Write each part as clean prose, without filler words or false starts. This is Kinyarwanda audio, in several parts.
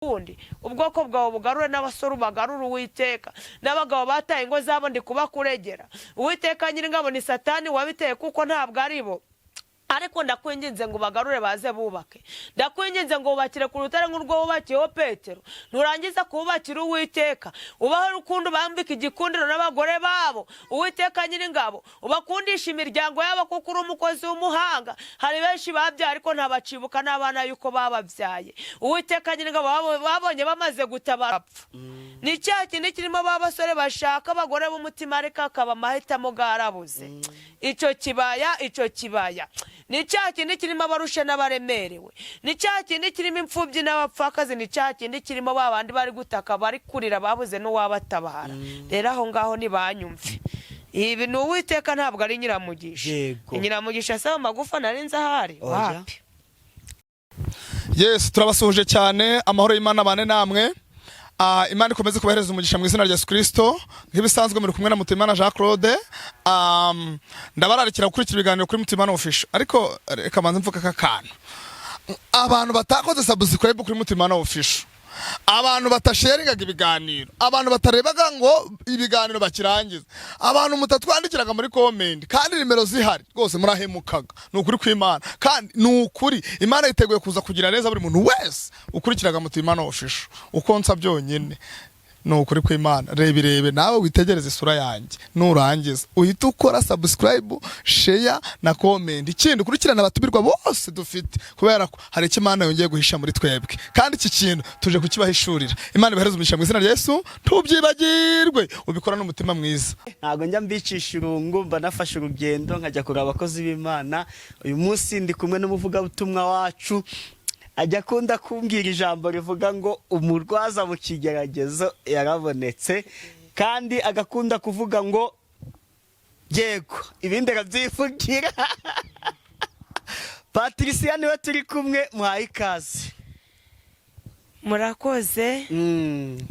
Wundi ubwoko bwawe bugarure, n'abasore ubagarure, Uwiteka, n'abagabo bataye ingo zabo ndi kubakuregera, Uwiteka Nyiringabo. Ni Satani wabiteye kuko ntabwo ari bo, ariko ndakwinginze ngo ubagarure baze bubake. Ndakwinginze ngo wubakire ku rutare nk'urwo wubakiyeho Petero. Nurangiza kuwubakira, Uwiteka, ubahe urukundo, bambike igikundiro n'abagore babo, Uwiteka Nyiringabo, ubakundisha imiryango yabo kuko uri umukozi w'umuhanga. Hari benshi babyaye ariko ntabacibuka n'abana yuko bababyaye, Uwiteka Nyiringabo, babonye bamaze gutabara. Ni cya kindi kirimo ba basore bashaka abagore b'umutima ariko akaba amahitamo bwarabuze. Icyo kibaya, icyo kibaya ni cya kindi kirimo abarushe n'abaremerewe, ni cya kindi kirimo imfubyi n'abapfakazi, ni cya kindi kirimo ba bandi bari gutaka, bari kurira, babuze n'uwabatabara. Rero aho ngaho ntibanyumve. Ibi ni Uwiteka, ntabwo ari Nyiramugisha. Nyiramugisha asaba amagufa nari nzi ahari. Oya. Wapi. Yes, turabasuhuje cyane. Amahoro y'Imana abane namwe. Imana ikomeze kubahereza umugisha mu izina rya Yesu Kristo. Nk'ibisanzwe muri kumwe na Mutimana Jean Claude. Ndabararikira gukurikira ibiganiro kuri Mutimana Official, ariko reka manze mvuga aka kantu: abantu batakoze subscribe kuri Mutimana Official, abantu batasharingaga ibiganiro, abantu batarebaga ngo ibiganiro bakirangiza, abantu mutatwandikiraga muri comment kandi nimero zihari, rwose murahemukaga. Ni ukuri kw'Imana, kandi ni ukuri Imana yiteguye kuza kugira neza buri muntu wese ukurikiraga Mutimana Official. Uko nsa byonyine, ni ukuri kw'Imana, reba, irebe nawe, witegereze isura yanjye, nurangiza uhite ukora subscribe, share na comment. Ikindi, ukurikirana abatumirwa bose dufite, kubera ko hari icyo Imana yongeye guhisha muri twebwe, kandi iki kintu tuje kukibahishurira. Imana ibahereze umugisha mu izina rya Yesu. Ntubyibagirwe, ubikora n'umutima mwiza. Ntabwo njya mbicisha irungu, mba nafashe urugendo nkajya kureba abakozi b'Imana. Uyu munsi ndi kumwe n'umuvugabutumwa wacu, ajya akunda kumbwira ijambo rivuga ngo umurwaza mu kigeragezo yarabonetse, kandi agakunda kuvuga ngo yego, ibindi arabyivugira. Patricia niwe turi kumwe, muhaye ikaze. Murakoze.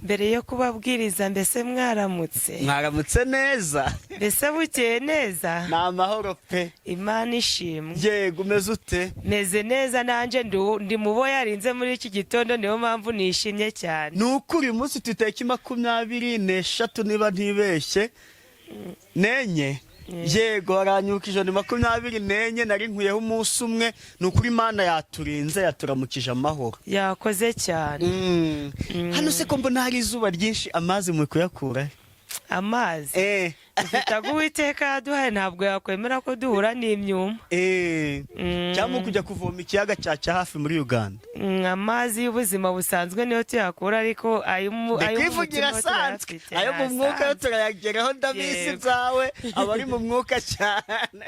Mbere yo kubabwiriza, mbese mwaramutse? Mwaramutse neza. Mbese bukeye neza? Ni amahoro pe. Imana ishimwe. Yego, umeze ute? Meze neza nanjye, ndi mu bo yarinze muri iki gitondo, niyo mpamvu nishimye cyane. Ni ukuri uyu munsi tutariki 23, niba ntibeshye, nenye, yego, haranyukije ni 24, nari nkuyeho umunsi umwe. Ni ukuri Imana yaturinze, yaturamukije amahoro. Yakoze cyane. Hano se ko mbona hari izuba ryinshi, amazi muri kuyakura he? Amazi dufite ago Uwiteka yaduhaye, ntabwo yakwemera ko duhura n'imyuma. Cyangwa kujya kuvoma ikiyaga cya hafi muri Uganda? Amazi y'ubuzima busanzwe niyo tuyakura, ariko Ndi ayo mu kwivugira mutima asanzwe. turayafite. Ayo mu mwuka yo Asanzwe. turayageraho, ndabizi. Byawe aba ari mu mwuka cyane.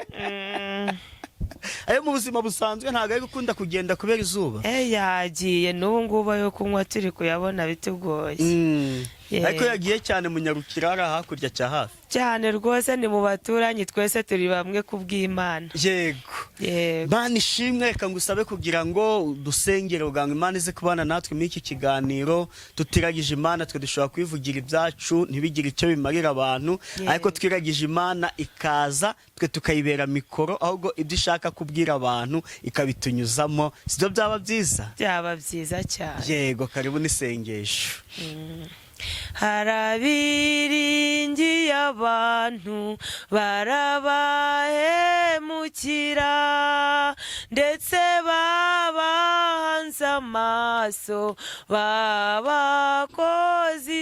Ayo mu buzima busanzwe ntabwo ari gukunda kugenda kubera izuba. Yagiye, n'ubu ngubu ayo kunywa turi kuyabona bitugoye. Ariko yagiye cyane, munyarukira hariya hakurya cya hafi. Cyane rwose, ni mu baturanyi, twese turi bamwe ku bw'Imana. Yego. Yego. Mana ishimwe, reka ngusabe kugira ngo dusengere kugira ngo Imana ize kubana natwe muri iki kiganiro. Tutiragije Imana, twe dushobora kwivugira ibyacu ntibigire icyo bimarira abantu, ariko twiragije Imana ikaza, twe tukayibera mikoro, ahubwo ibyo ishaka kubwira abantu ikabitunyuzamo, sibyo byaba byiza? Byaba byiza cyane. Yego, karibu n'isengesho. Hari abiringiye abantu barabahemukira, ndetse babahanze amaso babakoze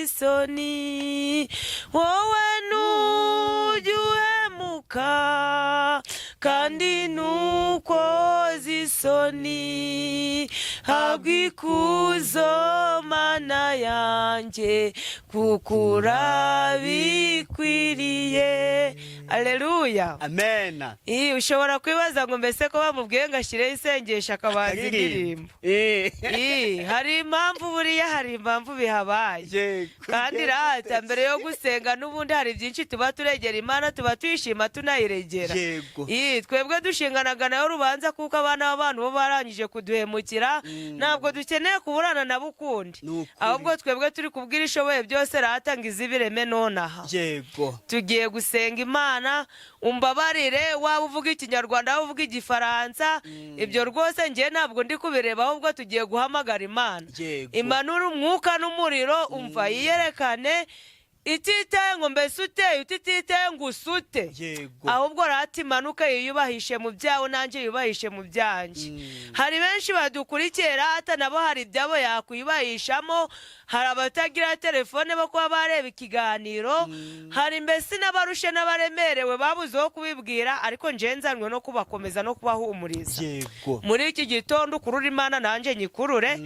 isoni. Wowe ntujya uhemuka kandi ntukoze isoni. Habwa ikuzo, Mana yanjye, kuko urabikwiriye. Aleluya. Amena. Ii, ushobora kwibaza ngo mbese ko bamubwiye ngo ashyireho isengesho akabanza indirimbo? Ii, hari impamvu, buriya hari impamvu bihabaye. Kandi rata mbere yo gusenga n'ubundi hari byinshi tuba turegera Imana, tuba tuyishima, tunayiregera. Ii, twebwe dushinganaga nayo urubanza kuko abana b'abantu bo barangije kuduhemukira, ntabwo dukeneye kuburana nabo ukundi. Ni ukuri. Ahubwo twebwe turi kubwira Ishoboye byose rata ngo izibireme nonaha. Tugiye gusenga Imana. Imana, umbabarire, waba uvuga Ikinyarwanda, waba uvuga Igifaransa, ibyo rwose ngewe ntabwo ndi kubireba, ahubwo tugiye guhamagara Imana. Imanura umwuka n'umuriro, umva, yiyerekane ititaye ngo mbese uteye utititaye ngo usute, ahubwo rata imanuke yiyubahishe mu byawe, nanjye yiyubahishe mu byanjye. Hari benshi badukurikiye rata, nabo hari ibyabo yakwiyubahishamo. Hari abatagira telefone bo kuba bareba ikiganiro, hari mbese n'abarushe n'abaremerewe babuze uwo kubibwira, ariko njye nzanwe no kubakomeza no kubahumuriza. Muri iki gitondo ukurure Imana, nanjye nyikurure.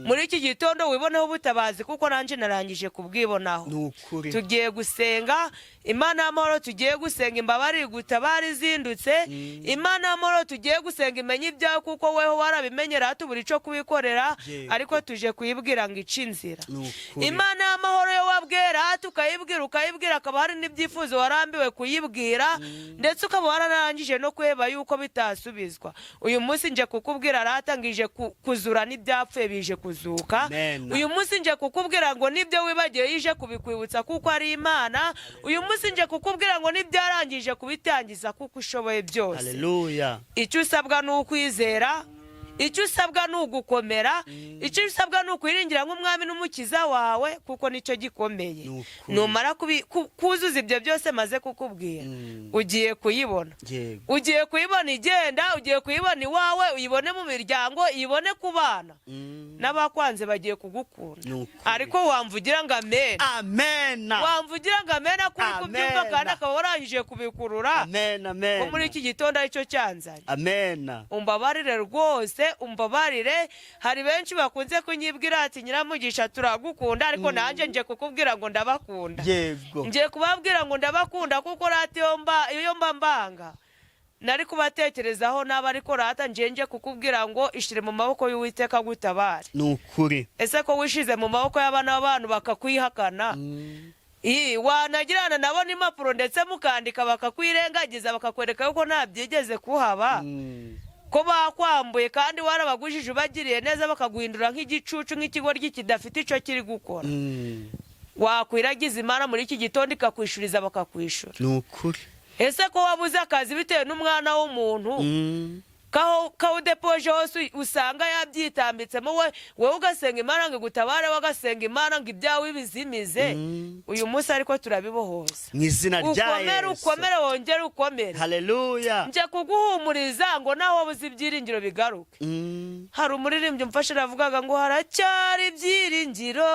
Muri iki gitondo wiboneho ubutabazi, kuko nanjye narangije kubwibonaho. Ni ukuri. Tugiye gusenga Imana y'amahoro, tugiye gusenga imbabare gutabara izindutse. Imana y'amahoro tugiye gusenga imenye ibyawe, kuko weho warabimenyera tubura icyo kubikorera, ariko tuje kuyibwira ngo ice inzira. Ni ukuri. Imana y'amahoro yo wabwera tukayibwira, ukayibwira, hakaba hari n'ibyifuzo warambiwe kuyibwira, ndetse ukaba wararangije no kureba yuko bitasubizwa. Uyu munsi nje kukubwira rata ngo ije kuzura n'ibyapfuye, bije kuzuka. Amen. Uyu munsi nje kukubwira ngo nibyo wibagiwe yije kubikwibutsa, kuko ari Imana. Uyu munsi nje kukubwira ngo n'ibyarangije kubitangiza, kuko ushoboye byose. Haleluya. Icyo usabwa ni ukwizera, icyo usabwa ni ugukomera, icyo usabwa ni ukwiringira nk'umwami n'umukiza wawe, kuko nicyo gikomeye. Ni ukuri. Numara kuzuza ibyo byose maze kukubwira, ugiye kuyibona. Ugiye kuyibona igenda, ugiye kuyibona iwawe, uyibone mu miryango, uyibone ku bana, n'abakwanze bagiye kugukunda. Ni ukuri. Ariko wamvugira ngo amen? Amen. Wamvugira ngo amen ko uri kubyumva Amen. kandi akaba warangije kubikurura, Amen, amen. ko muri iki gitondo aricyo cyanzanye? Amen. Umbabarire rwose, umbabarire. Hari benshi bakunze kunyibwira ati: "Nyiramugisha, turagukunda," ariko nanjye nje kukubwira ngo ndabakunda. Ngiye kubabwira ngo ndabakunda, kuko rata iyo mba mbanga nari kubatekerezaho naba, ariko rata ngiye nje kukubwira ngo ishyire mu maboko y'Uwiteka gutabare. Ni ukuri. Ese ko wishize mu maboko y'abana b'abantu bakakwihakana, Ii, wanagirana nabo n'impapuro ndetse mukandika, bakakwirengagiza, bakakwereka yuko nta byigeze kuhaba, ko bakwambuye kandi warabagujije ubagiriye neza, bakaguhindura nk'igicucu, nk'ikigoryi kidafite icyo kiri gukora, wakwiragiza Imana muri iki gitondo ikakwishuriza, bakakwishura? Ni ukuri. Ese ko wabuze akazi bitewe n'umwana w'umuntu, kawudepoje hose usanga yabyitambitsemo, we wowe ugasenga Imana ngo igutabare, we ugasenga Imana ngo ibyawe ibizimize? Uyu munsi ariko turabibohoza. Mu izina rya Ukomere. Yesu. Ukomere, wongere ukomere. Haleluya. Nje kuguhumuriza ngo nawe wabuze ibyiringiro bigaruke. Hari umuririmbyi umfashe aravugaga ngo haracyari ibyiringiro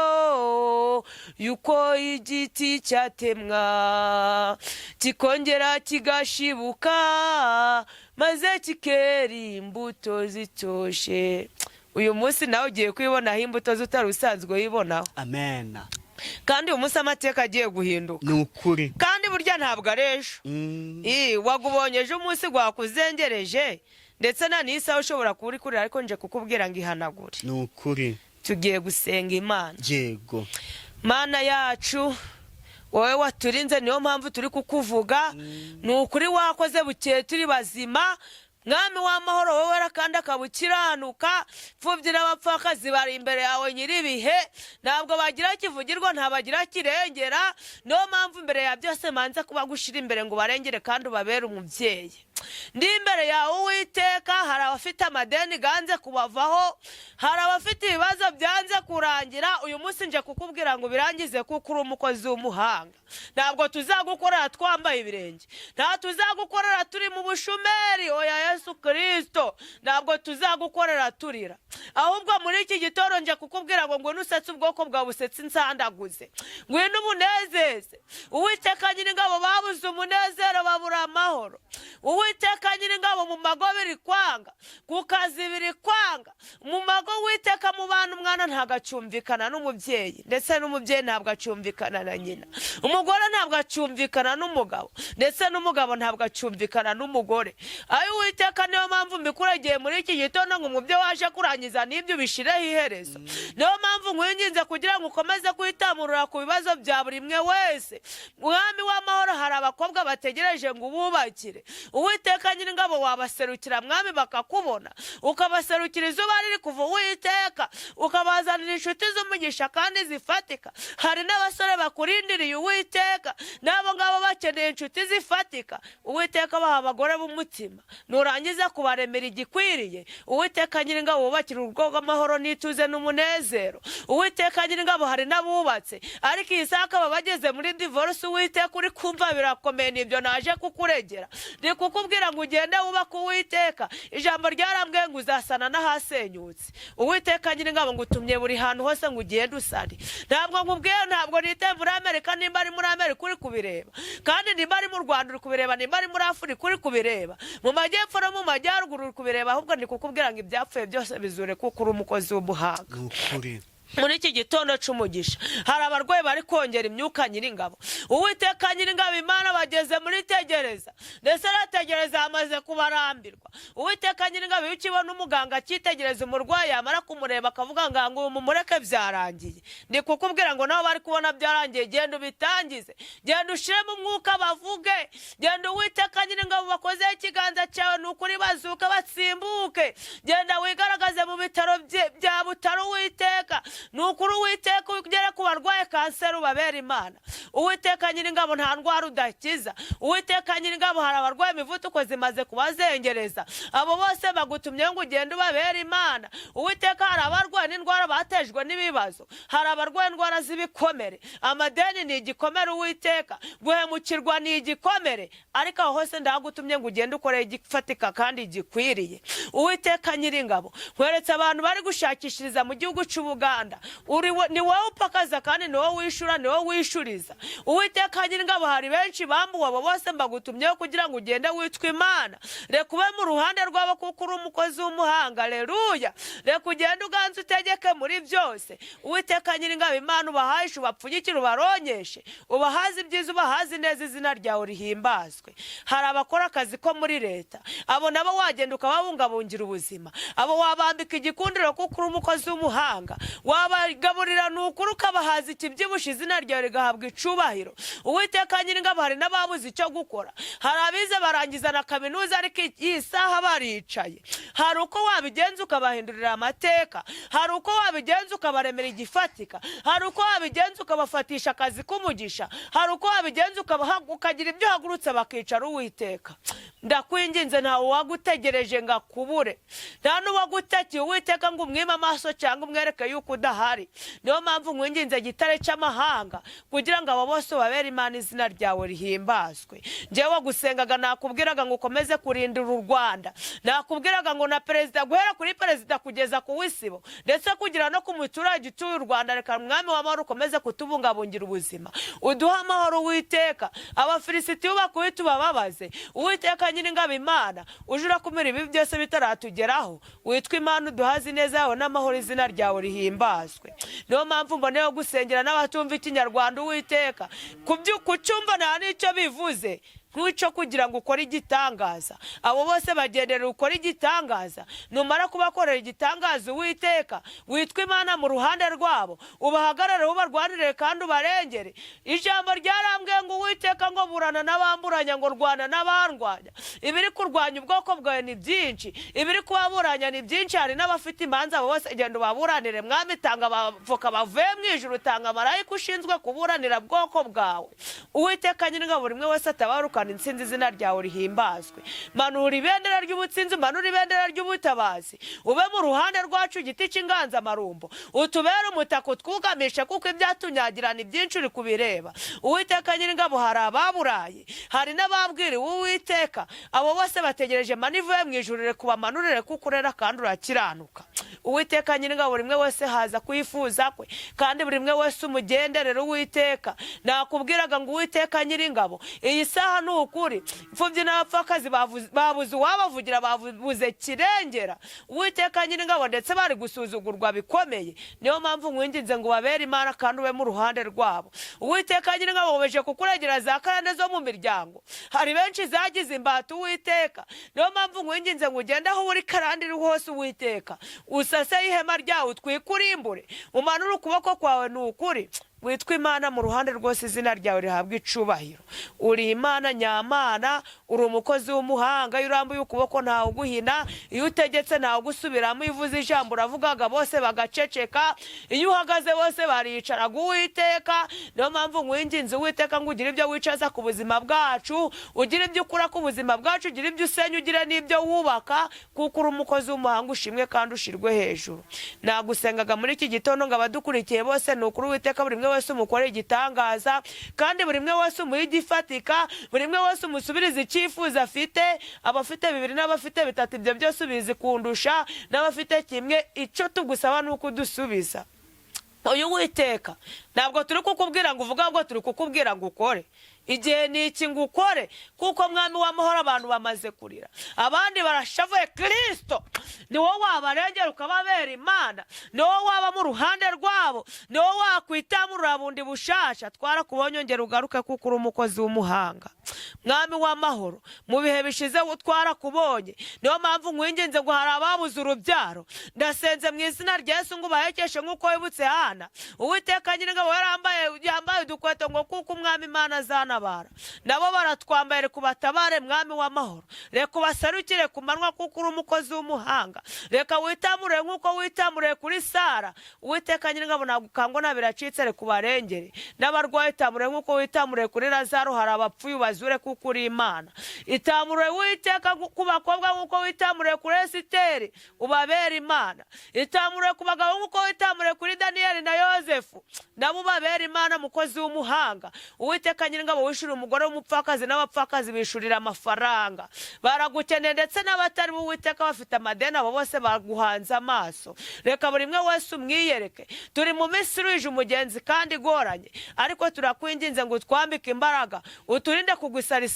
yuko igiti cyatemwa kikongera kigashibuka, maze kikera imbuto zitoshe. Uyu munsi nawe ugiye kwibonaho imbuto zutari usanzwe wibonaho. Amen. Kandi uyu munsi amateka agiye guhinduka. Ni ukuri. Kandi burya ntabwo ari ejo. Ii, wagubonye ejo umunsi gwakuzengereje, ndetse na n'isaha ushobora kuba uri kurira, ariko nje kukubwira ngo ihanagure. Ni ukuri. Tugiye gusenga Imana. Mana yacu, wowe waturinze, niyo mpamvu turi kukuvuga. Ni ukuri wakoze, bukeye turi bazima. Mwami w'amahoro, wowe wera kandi akaba ukiranuka, imfubyi n'abapfakazi bari imbere yawe nyir'ibihe, ntabwo bagira kivugirwa, ntabagira kirengera. Niyo mpamvu imbere ya byose manza kuba gushyira imbere ngo ubarengere kandi ubabere umubyeyi. Ndi imbere yawe Uwiteka, hari abafite amadeni ganze kubavaho, hari abafite ibibazo byanze kurangira. Uyu munsi nje kukubwira ngo birangize, kuko uri umukozi w'umuhanga. Ntabwo tuzagukorera twambaye ibirenge, nta tuzagukorera turi mu bushumeri, oya Yesu Kirisito, ntabwo tuzagukorera turira. Ahubwo muri iki gitondo nje kukubwira ngo ngwino usetse ubwoko bwawe, usetse insandaguze, ngwino ubunezeze. Uwiteka Nyiringabo, babuze umunezero, babura amahoro. Uwiteka Nyiringabo, mu mago biri kwanga, ku kazi biri kwanga, mu mago Uwiteka, mu bana umwana ntabwo acyumvikana n'umubyeyi, ndetse n'umubyeyi ntabwo acyumvikana na nyina, umugore ntabwo acyumvikana n'umugabo, ndetse n'umugabo ntabwo acyumvikana n'umugore. Ayo Uwiteka, niyo mpamvu mbikuragiye muri iki gitondo ngo mu byo waje kurangiza n'ibyo ubishireho iherezo. Niyo mpamvu nkwinginze kugira ngo ukomeze kwitamurura ku bibazo bya buri umwe wese. Mwami w'amahoro, hari abakobwa bategereje ngo ububakire. Uwiteka. Uwiteka Nyiringabo, wabaserukira mwami bakakubona, ukabaserukira izuba riri kuva, Uwiteka, ukabazanira inshuti z'umugisha kandi zifatika. Hari n'abasore bakurindiriye, Uwiteka, n'abo ngabo bakeneye inshuti zifatika. Uwiteka, baha abagore b'umutima. Nurangiza kubaremera igikwiriye, Uwiteka Nyiringabo, wubakira urugo rw'amahoro n'ituze n'umunezero. Uwiteka Nyiringabo, hari n'abubatse ariko iyi saha akaba bageze muri divorce. Uwiteka, uri kumva birakomeye, nibyo naje kukuregera. Ndi kukubwira ngo ugende wubake. Uwiteka, ijambo ryarambwiye ngo uzasana n'ahasenyutse. Uwiteka Nyiringabo, ngo utumye buri hantu hose ngo ugende usane. Ntabwo nkubwiye, ntabwo nitaye muri Amerika, nimba ari muri Amerika uri kubireba, kandi nimba ari mu Rwanda uri kubireba, nimba ari muri Afurika uri kubireba, mu majyepfo no mu majyaruguru uri kubireba. Ahubwo ndi kukubwira ngo ibyapfuye byose bizure, kuko uri umukozi w'umuhanga. Ni ukuri. Muri iki gitondo c'umugisha hari abarwayi bari kongera imyuka, Nyiringabo. Uwiteka Nyiringabo Imana, bageze muri tegereza, ndetse arategereza hamaze kubarambirwa. Uwiteka Nyiringabo, iyo ukibona umuganga akitegereza umurwayi, yamara kumureba akavuga ngo mumureke, byarangiye, ndi kukubwira ngo nabo bari kubona byarangiye. Genda ubitangize, genda ushiremo umwuka bavuge. Genda, Uwiteka Nyiringabo, bakozeho ikiganza cyawe, ni ukuri bazuke batsimbuke. Genda wigaragaze mu bitaro bya Butaro, Uwiteka. Ni ukuri, Uwiteka, ugere ku barwaye kanseri, ubabera Imana. Uwiteka Nyiringabo, nta ndwara udakiza. Uwiteka Nyiringabo, hari abarwaye imivuduko zimaze kubazengereza, abo bose bagutumye ngo ugende ubabere Imana. Uwiteka, hari abarwaye n'indwara batejwe n'ibibazo, hari abarwaye indwara z'ibikomere. Amadeni ni igikomere, Uwiteka, guhemukirwa ni igikomere, ariko aho hose ndagutumye ngo ugende ukore igifatika kandi gikwiriye. Uwiteka Nyiringabo, nkweretse abantu bari gushakishiriza mu gihugu cy'Ubuganda. Ni wowe upakaza kandi ni wowe wishura, ni wowe wishuriza. Uwiteka Nyiringabo, hari benshi bambuwe, abo bose mbagutumyeho kugira ngo ugende witwe Imana. Reka ube mu ruhande rwabo kuko uri umukozi w'umuhanga. Leruya! Reka ugende uganze, utegeke muri byose. Uwiteka Nyiringabo Imana, ubahayishe, ubapfunyikire, ubaronyeshe, ubahaze ibyiza, ubahaze neza, izina ryawe rihimbazwe. Hari abakora akazi ko muri leta, abo nabo wagenda ukababungabungira ubuzima, abo wabambika igikundiro kuko uri umukozi w'umuhanga, wabagaburira ni ukuri, ukabahaza ikibyibushye, izina ryawe rigahabwa icubahiro. Uwiteka Nyiringabo, hari n'ababuze icyo gukora, hari abize barangiza na kaminuza ariko iyi saha baricaye. Hari uko wabigenza ukabahindurira amateka, hari uko wabigenza ukabaremera igifatika, hari uko wabigenza ukabafatisha akazi k'umugisha, hari uko wabigenza ukagira ibyo uhagurutse bakicara. Uwiteka, ndakwinginze, ntawe uwagutegereje ngo akubure, nta n'uwagutekeye, Uwiteka, ngo umwime amaso cyangwa umwereke yuko udahari. Niyo mpamvu nkwinginze, gitare cy'amahanga, kugira ngo abo bose babere Imana, izina ryawe rihimbazwe. Njyewe gusengaga, nakubwiraga ngo ukomeze kurindira u Rwanda, nakubwiraga ngo na perezida, guhera kuri perezida kugeza ku w'isibo, ndetse kugira no ku muturage utuye u Rwanda. Reka Mwami w'amahoro ukomeze kutubungabungira ubuzima, uduhe amahoro. Uwiteka, Abafilisitiya bakubite ubababaze. Uwiteka Nyiringabo Imana, uje urakumira ibi byose bitaratugeraho, witwa Imana, uduhaze ineza yawe n'amahoro, izina ryawe rihimbazwe. Niyo mpamvu mboneyeho gusengera n'abatumva ikinyarwanda. Uwiteka, kucyumva nta n'icyo bivuze nk'icyo kugira ngo ukore igitangaza. Abo bose bagendera ukore igitangaza. Numara kubakorera igitangaza, Uwiteka, witwa Imana mu ruhande rwabo, ubahagarare, ubarwanirire kandi ubarengere. Ijambo ryarambwiye ngo Uwiteka ngo burana n'abamburanya, ngo rwana n'abandwanya. Ibiri kurwanya ubwoko bwawe ni byinshi, ibiri kubaburanya ni byinshi, hari n'abafite imanza. Abo bose genda ubaburanire mwami. Tanga abavoka bavuye mu ijuru, tanga marayika ushinzwe kuburanira bwoko bwawe. Uwiteka Nyiringabo, buri umwe wese atabarukana intsinzi, izina ryawe rihimbazwe. Manura ibendera ry'ubutsinzi, manura ibendera ry'ubutabazi, ube mu ruhande rwacu, igiti cy'inganzamarumbo, utubere umutaka, utwugamishe, kuko ibyatunyagira ni byinshi, uri kubireba. Uwiteka Nyiringabo, hari ababuraye, hari n'ababwiriwe. Uwiteka, abo bose bategereje mani ivuye mu ijuru, reka ubamanurire kuko urera kandi urakiranuka. Uwiteka Nyiringabo, buri umwe wese haza kuyifuza kwe, kandi buri umwe wese umugenderere. Uwiteka, nakubwiraga ngo Uwiteka Nyiringabo, iyi saha ni ukuri imfubyi n'abapfakazi babuze uwabavugira, babuze kirengera, Uwiteka Nyiringabo, ndetse bari gusuzugurwa bikomeye. Niyo mpamvu nkwinginze ngo ubabere Imana kandi ube mu ruhande rwabo. Uwiteka Nyiringabo, bubeje kukuregera za karande zo mu miryango, hari benshi zagize imbata. Uwiteka, niyo mpamvu nkwinginze ngo ugende aho uri karande iri hose. Uwiteka, usase ihema ryawe, utwike, urimbure, umanure ukuboko kwawe, ni ukuri. Witwa Imana mu ruhande rwose, izina ryawe rihabwa icubahiro. Uri Imana nyamana, uri umukozi w'umuhanga. Iyo urambuye ukuboko ntawe uguhina, iyo utegetse ntawe ugusubiramo, iyo uvuze ijambo uravugaga bose bagaceceka, iyo uhagaze bose baricaraga, Uwiteka. Niyo mpamvu nkwinginze, Uwiteka, ngo ugire ibyo wicaza ku buzima bwacu, ugire ibyo ukura ku buzima bwacu, ugire ibyo usenya, ugire n'ibyo wubaka, kuko uri umukozi w'umuhanga. Ushimwe kandi ushirwe hejuru. Nagusengaga muri iki gitondo ngo abadukurikiye bose, ni ukuri, Uwiteka, buri umwe wese umukorere igitangaza, kandi buri umwe wese umuhe igifatika, buri umwe wese umusubirize icyifuzo afite. Abafite bibiri n'abafite bitatu, ibyo byose ubizi kundusha, n'abafite kimwe. Icyo tugusaba ni uko udusubiza uyu Witeka. Ntabwo turi kukubwira ngo uvuge, ahubwo turi kukubwira ngo ukore. Igihe ni iki ngo ukore, kuko Mwami w'amahoro, abantu bamaze kurira, abandi barashavuye. Kirisito, ni wowe wabarengera ukababera Imana, ni wowe waba mu ruhande rwabo, ni wowe wakwitamurura bundi bushasha. Twarakubonye, ongera ugaruke, kuko uri umukozi w'umuhanga. Mwami w'amahoro, mu bihe bishize twarakubonye. Niyo mpamvu nkwinginze ngo hari ababuze urubyaro, ndasenze mu izina rya Yesu ngo ubahekeshe nk'uko wibutse Hana. Uwiteka Nyiringabo, yarambaye yambaye udukweto ngo kuko Umwami Imana azanabara, nabo baratwambaye. Reka ubatabare, Mwami w'amahoro, reka ubaserukire ku manywa, kuko uri umukozi w'umuhanga. Reka witamure nk'uko witamuriye kuri Sara. Uwiteka Nyiringabo, ntabwo ukangwa na biracitse, reka ubarengere. N'abarwayi itamure nk'uko witamuriye kuri Lazaro. Hari abapfuye, ubazure, kuko uri Imana. Itamure, Uwiteka, ku bakobwa nk'uko witamuriye kuri Esiteri, ubabere Imana. Itamure ku bagabo nk'uko witamuriye kuri Daniyeli na Yosefu, nabo ubabere Imana, mukozi w'umuhanga. Uwiteka Nyiringabo, wishyura umugore w'umupfakazi n'abapfakazi bishurira amafaranga, baragukeneye, ndetse n'abatari b'Uwiteka bafite amadeni, abo bose baguhanze amaso. Reka buri umwe wese umwiyereke. Turi mu minsi iruhije, umugenzi, kandi igoranye, ariko turakwinginze ngo utwambike imbaraga, uturinde kugusara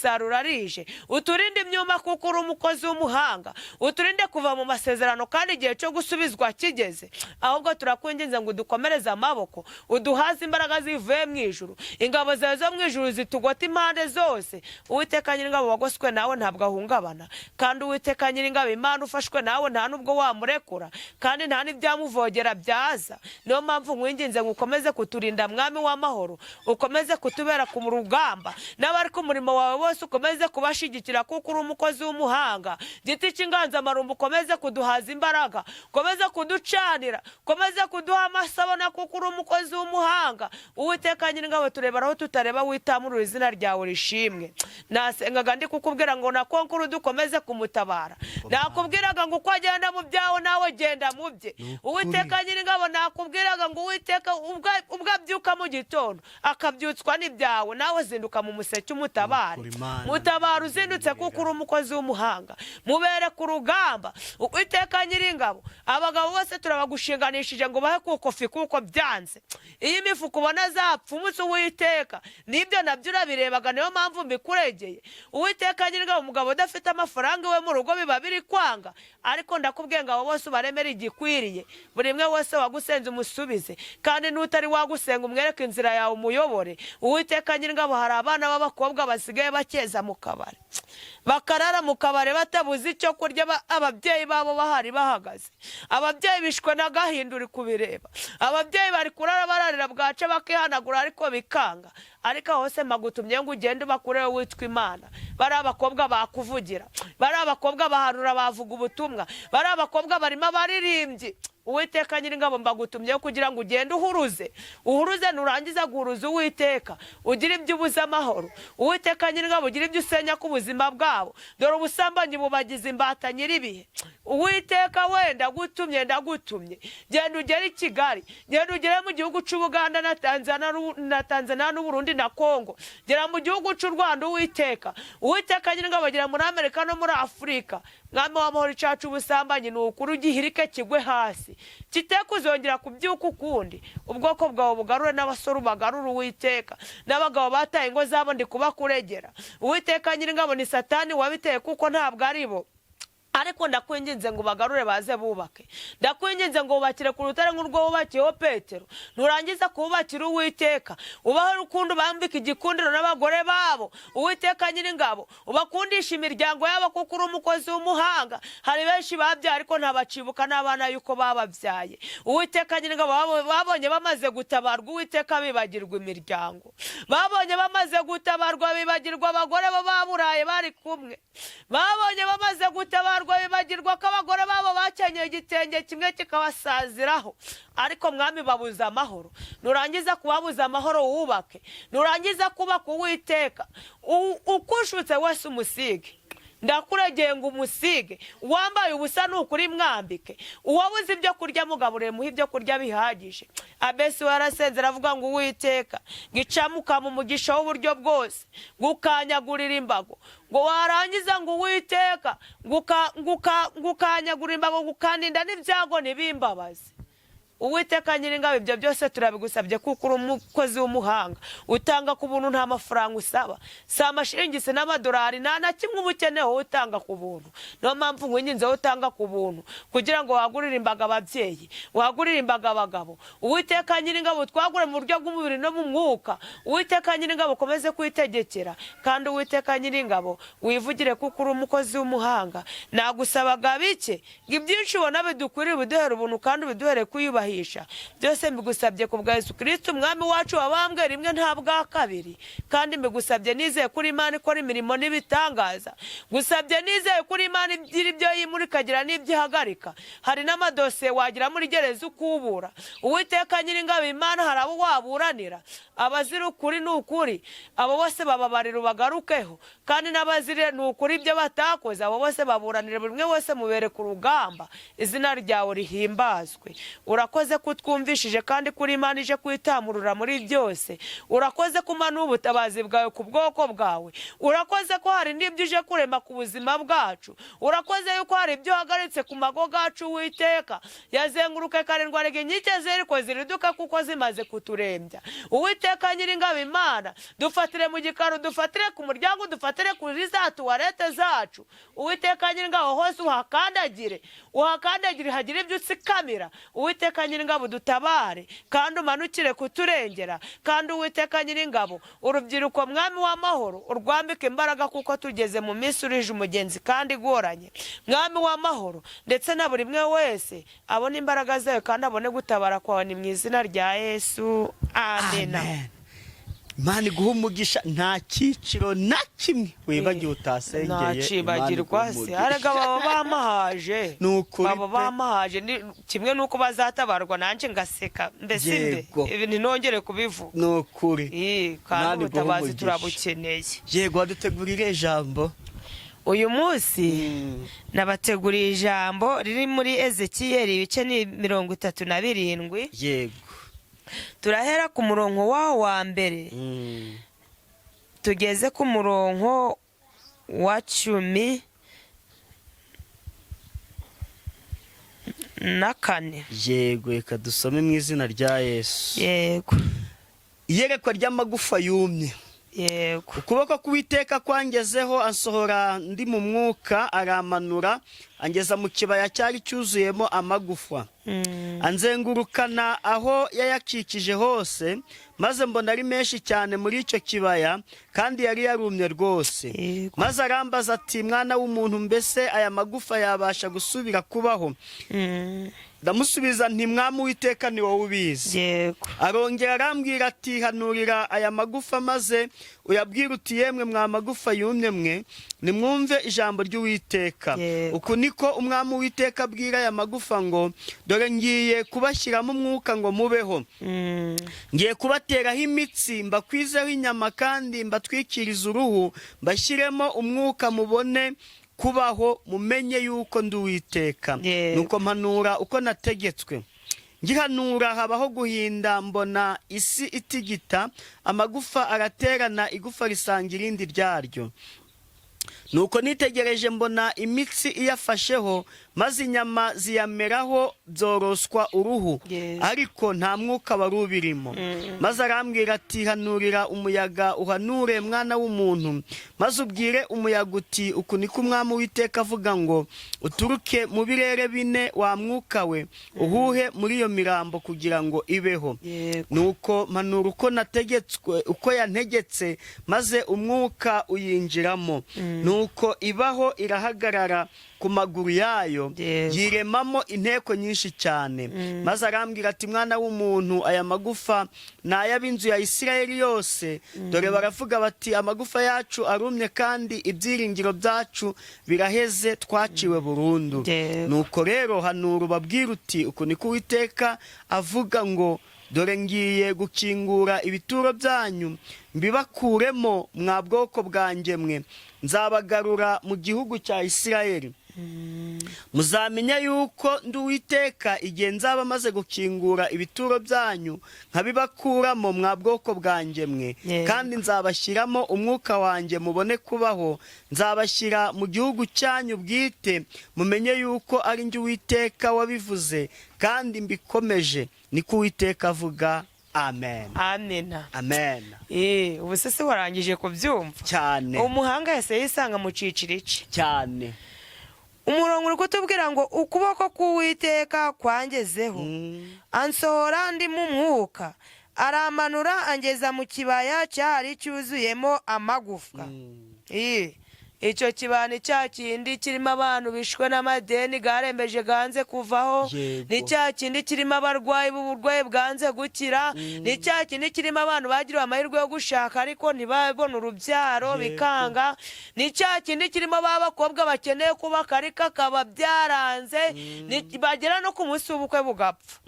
rije, uturinde imyuma, kuko uri umukozi w'umuhanga, uturinde kuva mu masezerano kandi igihe cyo gusubizwa kigeze. Ahubwo turakwinginze ngo udukomereze amaboko, uduhaze imbaraga zivuye mu ijuru, ingabo zawe zo mu ijuru zitugote impande zose. Uwiteka Nyiringabo, wagoswe nawe ntabwo ahungabana, kandi Uwiteka Nyiringabo Imana, ufashwe nawe nta nubwo wamurekura, kandi nta n'ibyamuvogera byaza. Niyo mpamvu nkwinginze ngo ukomeze kuturinda, Mwami w'amahoro, ukomeze kutubera ku rugamba, n'abari ku murimo wawe bose ukomeze kubashyigikira, kuko uri umukozi w'umuhanga. Giti cy'inganzamarumbu, ukomeze kuduhaza imbaraga, ukomeze kuducanira, ukomeze kuduha amasabona, kuko uri umukozi w'umuhanga. Uwiteka Nyiringabo, turebera aho tutareba, witamurura, izina ryawe rishimwe. Nasengaga ndi kukubwira ngo na konkuru dukomeze kumutabara. Nakubwiraga ngo uko agenda mu byawe, nawe genda mu bye. Uwiteka Nyiringabo, nakubwiraga ngo Uwiteka, ubwo abyuka mu gitondo akabyutswa n'ibyawe, nawe zinduka mu museke umutabare. Nukuri Imana. Mutabara uzindutse, kuko uri umukozi w'umuhanga. Mubere ku rugamba. Uwiteka Nyiringabo, abagabo bose turabagushinganishije ngo bahe kukofi, kuko byanze. Iyo imifuka ubona zapfumutse, Uwiteka, nibyo nabyo urabirebaga, niyo mpamvu mbikuregeye. Uwiteka Nyiringabo, umugabo udafite amafaranga iwe mu rugo biba biri kwanga, ariko ndakubwiye ngo abo bose ubaremere igikwiriye. Buri umwe wese wagusenze umusubize, kandi n'utari wagusenga umwereke inzira yawe, umuyobore. Uwiteka Nyiringabo, hari abana b'abakobwa basigaye bakeza mu kabari, bakarara mu kabari batabuze icyo kurya, ababyeyi babo bahari bahagaze. Ababyeyi bishwe n'agahinda, uri kubireba. Ababyeyi bari kurara bararira, bwaca bakihanagura ariko bikanga. Ariko aho hose mpagutumye ngo ugende ubakureho, witwa Imana. Bari abakobwa bakuvugira, bari abakobwa bahanura, bavuga ubutumwa, bari abakobwa barimo abaririmbyi. Uwiteka Nyiringabo, mbagutumyeho kugira ngo ugende uhuruze, uhuruze. Nurangiza guhuruza, Uwiteka, ugire ibyo ubuze amahoro. Uwiteka Nyiringabo, ugire ibyo usenya ku buzima bwabo. Dore ubusambanyi bubagize imbata nyir'ibihe. Uwiteka we, ndagutumye, ndagutumye, genda ugere i Kigali, genda ugere mu gihugu cy'Ubuganda na Tanzania na Tanzania n'Uburundi na Kongo, gera mu gihugu cy'u Rwanda. Uwiteka, Uwiteka Nyiringabo, gera muri Amerika no muri Afurika. Mwami w'amahoro, icacu ubusambanyi ni ukuri ugihirike kigwe hasi, kite kuzongera kubyuka ukundi. Ubwoko bwawe bugarure, n'abasore ubagarure, Uwiteka, n'abagabo bataye ingo zabo ndi kubakuregera. Uwiteka Nyiringabo, ni Satani wabiteye, kuko ntabwo ari bo. Ariko ndakwinginze ngo ubagarure baze bubake. Ndakwinginze ngo wubakire ku rutare nk'urwo wubakiyeho Petero. Nurangiza kuwubakira, Uwiteka, ubahe urukundo, bambike igikundiro n'abagore babo. Uwiteka Nyiringabo, ubakundisha imiryango yabo, kuko uri umukozi w'umuhanga. Hari benshi babyaye ariko ntabacibuka n'abana yuko bababyaye. Uwiteka Nyiringabo, babonye bamaze gutabarwa, Uwiteka, bibagirwa imiryango. Babonye bamaze gutabarwa, bibagirwa abagore bo baburaye bari kumwe. Babonye bamaze gutabarwa, bibagirwa ko abagore babo bakenyeye igitenge kimwe kikabasaziraho. Ariko Mwami, babuze amahoro. Nurangiza kubabuza amahoro, wubake. Nurangiza kubaka, Uwiteka, ukushutse wese umusige. Ndakuregeye ngo umusige. Uwambaye ubusa ni ukuri mwambike, uwabuze ibyo kurya mugaburire, muhe ibyo kurya bihagije. Abesi warasenze aravuga ngo: "Uwiteka, gicamuka mu mugisha w'uburyo bwose, ngo ukanyagurira imbago," ngo warangiza ngo: "Uwiteka, ngo ukanyagurira imbago, ngo ukandinda n'ibyago ntibimbabaze." Uwiteka Nyiringabo, ibyo byose turabigusabye kuko uri umukozi w'umuhanga, utanga ku buntu, nta mafaranga usaba, si amashiringi, si n'amadolari, nta na kimwe uba ukeneye, wowe utanga ku buntu. Niyo mpamvu nkwinginze, wowe utanga ku buntu, kugira ngo wagurire imbaga ababyeyi, wagurire imbaga abagabo. Uwiteka Nyiringabo, twagure mu buryo bw'umubiri no mu mwuka. Uwiteka Nyiringabo, ukomeze kwitegekera, kandi Uwiteka Nyiringabo, wivugire kuko uri umukozi w'umuhanga. Nagusabaga bike, ngo ibyinshi ubona bidukwiriye ubiduhere ubuntu kandi ubiduhere kwiyubahisha. Byose mbigusabye ku bwa Yesu Kirisiti Umwami wacu, wabambwe rimwe nta bwa kabiri. Kandi mbigusabye nizeye kuri Imana ikora imirimo n'ibitangaza. Gusabye nizeye kuri Imana igira ibyo yimura ikagira n'ibyo ihagarika. Hari n'amadosiye wagira muri gereza ukubura. Uwiteka Nyiringabo Imana, hari abo waburanira, abazira ukuri ni ukuri, abo bose bababarira ubagarukeho, kandi n'abazira ni ukuri ibyo batakoze, abo bose baburanira, buri umwe wese mubere ku rugamba. Izina ryawe rihimbazwe. Urakoze ko utwumvishije kandi kuri Imana ije kwitamurura muri byose. Urakoze ko umanura ubutabazi bwawe ku bwoko bwawe. Urakoze ko hari n'ibyo uje kurema ku buzima bwacu. Urakoze yuko hari ibyo uhagaritse ku mago gacu. Uwiteka, yazenguruka karindwi, arega inkike zeriko ziriduka kuko zimaze kuturembya. Uwiteka Nyiringabo Imana, dufatire mu gikari, dufatire ku muryango, dufatire kuri za toilette zacu. Uwiteka Nyiringabo, hose uhakandagire, uhakandagire, hagire ibyo utsikamira. Uwiteka Nyiringabo, dutabare kandi umanukire kuturengera. Kandi Uwiteka Nyiringabo, urubyiruko, Mwami w'amahoro, urwambike imbaraga kuko tugeze mu minsi urije umugenzi kandi igoranye. Mwami w'amahoro, ndetse na buri umwe wese abone imbaraga zawe kandi abone gutabara kwawe. Ni mu izina rya Yesu, amena. Amen. Imana iguha umugisha. Nta cyiciro na kimwe wibagiwe utasengeye. Imana Ntacibagirwa iguhe se? umugisha. Arega baba bamahaje. Ni ukuri Baba pe. bamahaje. Kimwe n'uko bazatabarwa nanjye ngaseka mbese mbe Yego. ibi ntinongere kubivuga. Ni ukuri. Kandi Imana iguhe ubutabazi umugisha. turabukeneye. Yego, wadutegurire ijambo. Uyu munsi nabateguriye ijambo riri muri Ezekiyeli, ibice ni 37. Turahera ku murongo wawo wa mbere tugeze ku murongo wa 14. Yego, reka dusome mu izina rya Yesu. Yego. Iyerekwa ry'amagufa yumye. Yego. Ukuboko k'Uwiteka kwangezeho, ansohora ndi mu mwuka, aramanura angeza mu kibaya cyari cyuzuyemo amagufa, anzengurukana aho yayakikije hose, maze mbona ari menshi cyane muri icyo kibaya, kandi yari yarumye rwose. Maze arambaza ati: "Mwana w'umuntu, mbese aya magufa yabasha gusubira kubaho?" Ndamusubiza nti: "Mwami Uwiteka, ni wowe ubizi." Arongera arambwira ati: "Hanurira aya magufa, maze uyabwire uti: 'Yemwe mwa magufa yumye mwe, nimwumve ijambo ry'Uwiteka. Uku niko Umwami Uwiteka abwira aya magufa ngo: Dore ngiye kubashyiramo umwuka ngo mubeho. Ngiye kubateraho imitsi, mbakwizeho inyama, kandi mbatwikirize uruhu, mbashyiremo umwuka mubone kubaho, mumenye yuko ndi Uwiteka.' Nuko mpanura uko nategetswe. Ngihanura habaho guhinda, mbona isi itigita, amagufa araterana, igufa risanga irindi ryaryo." Nuko nitegereje mbona imitsi iyafasheho, maze inyama ziyameraho, byoroswa uruhu, ariko nta mwuka wari ubirimo. Maze arambwira ati: "Hanurira umuyaga, uhanure, mwana w'umuntu, maze ubwire umuyaga uti: 'Uku niko Umwami Uwiteka avuga ngo: Uturuke mu birere bine, wa mwuka we, uhuhe muri iyo mirambo kugira ngo ibeho.'" Nuko mpanura uko nategetswe, uko yantegetse, maze umwuka uyinjiramo, nuko ibaho, irahagarara ku maguru yayo, yiremamo inteko nyinshi cyane. Maze arambwira ati: "Mwana w'umuntu, aya magufa ni ay'ab'inzu ya Isirayeli yose. Dore baravuga bati: 'Amagufa yacu arumye, kandi ibyiringiro byacu biraheze, twaciwe burundu.' Nuko rero hanura, ubabwira uti: 'Uku niko Uwiteka avuga ngo: Dore ngiye gukingura ibituro byanyu, mbibakuremo, mwa bwoko bwanjye mwe, nzabagarura mu gihugu cya Isirayeli. Muzamenya yuko ndi Uwiteka igihe nzaba maze gukingura ibituro byanyu, nkabibakuramo, mwa bwoko bwanjye mwe, kandi nzabashyiramo umwuka wanjye, mubone kubaho. Nzabashyira mu gihugu cyanyu bwite, mumenye yuko ari njye Uwiteka wabivuze kandi mbikomeje. Niko Uwiteka avuga. Amen." Amena. Amen. Ubu se warangije kubyumva? Cyane. Umuhanga yahise yisanga mu ciciro iki. Cyane. Umurongo uri kutubwira ngo ukuboko k'Uwiteka kwangezeho, ansohora ndi mu mwuka, aramanura, angeza mu kibaya cyari cyuzuyemo amagufwa. Icyo kibaya ni cya kindi kirimo abantu bishwe n'amadeni garembeje, ganze kuvaho. Ni cya kindi kirimo abarwayi b'uburwayi bwanze gukira. Ni cya kindi kirimo abantu bagiriwe amahirwe yo gushaka ariko ntibabone urubyaro, bikanga. Ni cya kindi kirimo ba bakobwa bakeneye kubaka ariko akaba byaranze, bagera no ku munsi w'ubukwe bugapfa.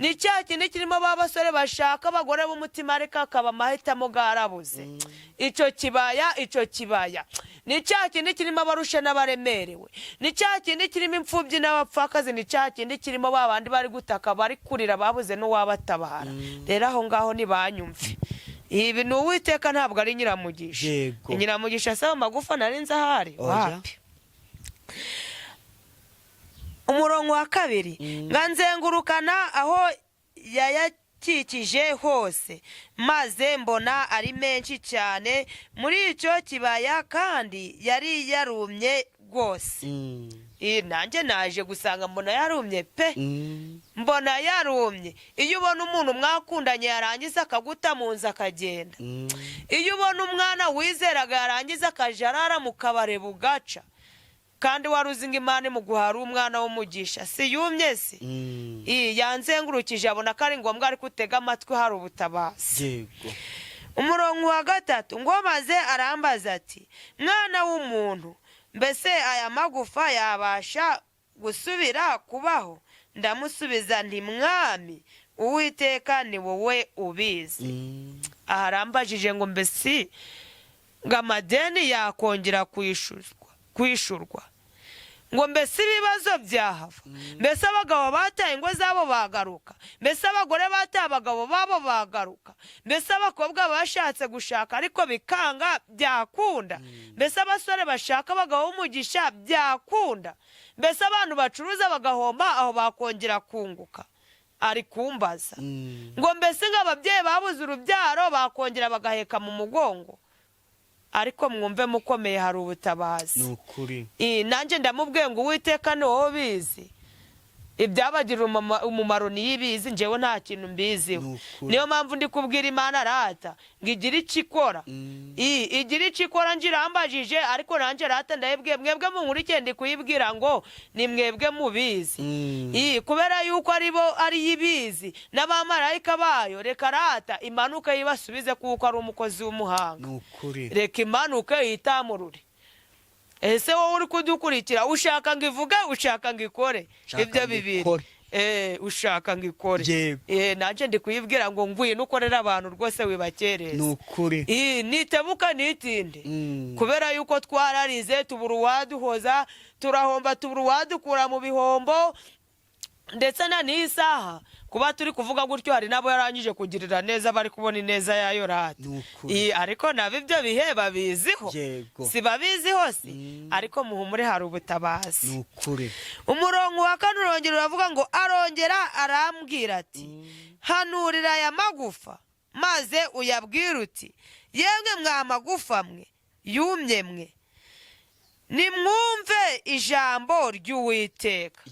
Ni cya kindi kirimo ba basore bashaka abagore b'umutima ariko akaba amahitamo garabuze. Icyo kibaya, icyo kibaya ni cya kindi kirimo abarushe n'abaremerewe. Ni cya kindi kirimo imfubyi n'abapfakazi. Ni cya kindi kirimo ba bandi bari gutaka, bari kurira, babuze n'uwabatabara. Rero aho ngaho ntibanyumve, ibi ni Uwiteka, ntabwo ari Nyiramugisha. Nyiramugisha asaba amagufa nari nzi ahari? Oya. Wapi. Umurongo wa kabiri: nga nzengurukana aho yayakikije hose, maze mbona ari menshi cyane muri icyo kibaya, kandi yari yarumye rwose. Nanjye naje gusanga mbona yarumye pe. Mbona yarumye. Iyo ubona umuntu mwakundanye yarangiza akaguta mu nzu akagenda, iyo ubona umwana wizeraga yarangiza akajya arara mu kabare bugaca, kandi wari uzi ngo Imana imuguha ari umwana w'umugisha, si yumye se? Yanzengurukije abona ko ari ngombwa, ariko utega amatwi, hari ubutabazi. Umurongo wa gatatu ngo: maze arambaza ati: "Mwana w'umuntu, mbese aya magufa yabasha gusubira kubaho?" Ndamusubiza nti: 'Mwami Uwiteka, ni wowe ubizi.'" Aha arambajije ngo mbese ngo amadeni yakongera kwishurwa, ngo mbese ibibazo byahava, mbese abagabo bataye ingo zabo bagaruka, mbese abagore bataye abagabo babo bagaruka, mbese abakobwa bashatse gushaka ariko bikanga byakunda, mbese abasore bashaka abagabo b'umugisha byakunda, mbese abantu bacuruza bagahomba aho bakongera kunguka. Ari kumbaza ngo mbese nk'ababyeyi babuze urubyaro bakongera bagaheka mu mugongo. Ariko mwumve mukomeye, hari ubutabazi. Ni ukuri. Nanjye ndamubwiye ngo Uwiteka ni wowe ubizi, ibyabagirira umumaro niyo ibizi, njyewe nta kintu mbiziho. Ni ukuri. Niyo mpamvu ndi kubwira Imana rata ngo igire icyo ikora. Igire icyo ikora. Njye irambajije, ariko nanjye rata ndayibwiye: mwebwe munkurikiye, ndi kuyibwira ngo ni mwebwe mubizi. Kubera yuko ari bo, ariyo ibizi n'abamarayika bayo. Reka rata imanuke yibasubize, kuko ari umukozi w'umuhanga. Ni ukuri. Reka imanuke yitamurure. Ese wowe uri kudukurikira, ushaka ngo ivuge, ushaka ngo ikore? Nshaka Ibyo ngo bibiri. ikore. Ushaka ngo ikore? Yego. Nanjye ndi kuyibwira ngo ngwino ukorere abantu rwose, wibakereza. Ni ukuri. Nitebuka, nitinde, kubera yuko twararize tubura uwaduhoza, turahomba tubura uwadukura mu bihombo. Ndetse na n'iyi saha kuba turi kuvuga gutyo, hari n'abo yarangije kugirira neza, bari kubona ineza yayo rata. Ni ukuri. Ariko nabo ibyo bihe babiziho. Si babiziho si? Ariko muhumure, hari ubutabazi. Ni ukuri. Umurongo wa kane urongera uravuga ngo: "Arongera arambwira ati: 'Hanurira aya magufa, maze uyabwire uti: Yemwe mwa magufa mwe yumye mwe, nimwumve ijambo ry'Uwiteka.'"